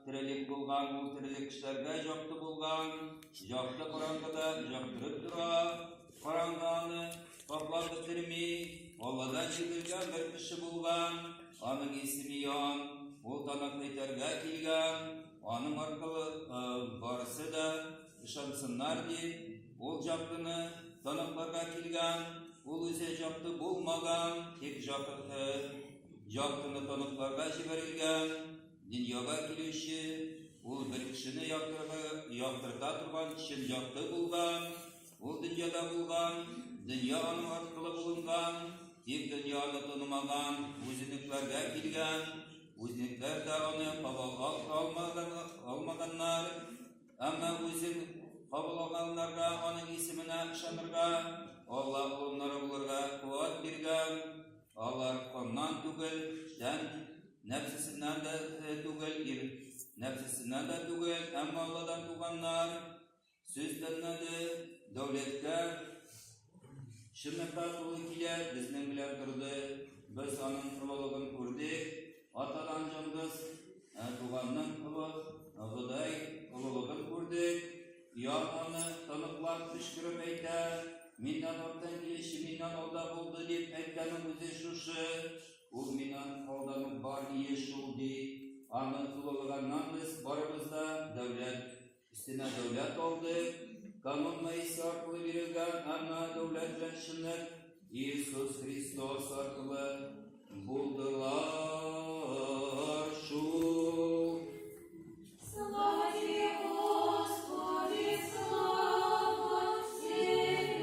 терелек булган, ул терелек кешеләргә җакты булган. Җакты караңгыда җактырып тора. Караңгы аны каплап бетерми. Алладан җибәрелгән бер кеше булган, аның исеме Иоанн. Ул танык итәргә килгән, аның аркылы барысы да ышансыннар дип, ул җактыны таныкларга килгән. Ул үзе җакты булмаган, тик җактыны таныкларга җибәрелгән. Дөньяга килүче, ул бер кешене яктырта торган чын якты булган. Ул дөньяда булган, дөнья аның аркылы булынган, тик дөнья аны танымаган, үзенекләргә килгән, үзенекләр дә аны кабул алмаганнар. Әмма үзен кабул алганнарга аның исеменә ышанырга, Алла уллары булырга куәт биргән. Алар каннан түгел, тән нәфсесеннән дә түгел, ир нәфсесеннән дә түгел, әмма Алладан туганнар. Сүз тәннәде, дәүләткә, чынлыкка туры килә, безнең белән торды. Без аның олылыгын күрдек. Атадан җангыз туганның олыгыдай олылыгын күрдек. Ян аны таныклап төшкереп әйтә, миннән арттан килүче миннән алда булды дип әйткәнең үзе шушы. Ул миннән алдан ук бар ие шул, ди. Аны олылыганнан без барыбыз да дәүләт Өстенә дәүләт алды, канун Моисей аркылы бирелгән, әмма дәүләт белән чынлык Иисус Христос аркылы булдылар.